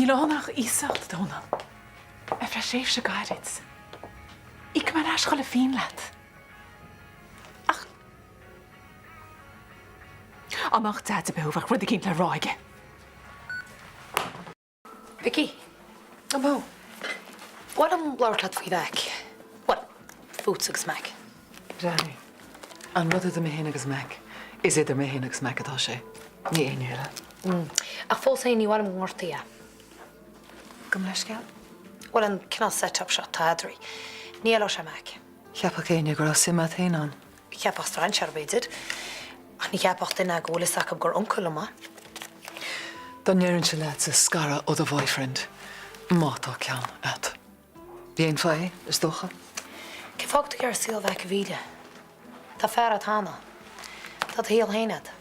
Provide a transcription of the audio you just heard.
Níl ann ach iasacht, a Dhónaill. Ar feadh tréimhse gairid. Íocfaidh mé ar ais chuile phingin leat. Ach dá mbeadh Deaide beo bheadh rud eicínt le rá aige. Vicky. A Mhó. Ba mhaith liom labhairt leat faoi Mheaic. Bhuel, fútsa agus Mac. Breathnaigh. An rud idir mé féin agus Mac, is idir mé féin agus Mac atá sé, ní éinne eile. Ach fós féin, ní mhaith liom go ngortfaí é. Gabh mo leithscéal? Bhuel, an cineál set-up seo atá eadraibh. Ní fheilfeadh sé Mac. Cheapfadh éinne go raibh suim a't féin ann. Cheapfadh strainséir, b'fhéidir. Ach ní cheapfadh duine go bhfuil fhios acu gur uncail liom é. Dá ndeireinnse leatsa scaradh ó do bhoyfriend, má tá ceann a't. Dhéanfá é, is dócha? Cén fáth go bhfuil tú ag iarraidh saol Mheaic a mhilleadh? Tá fear a't cheana. Tá do shaol féin a't.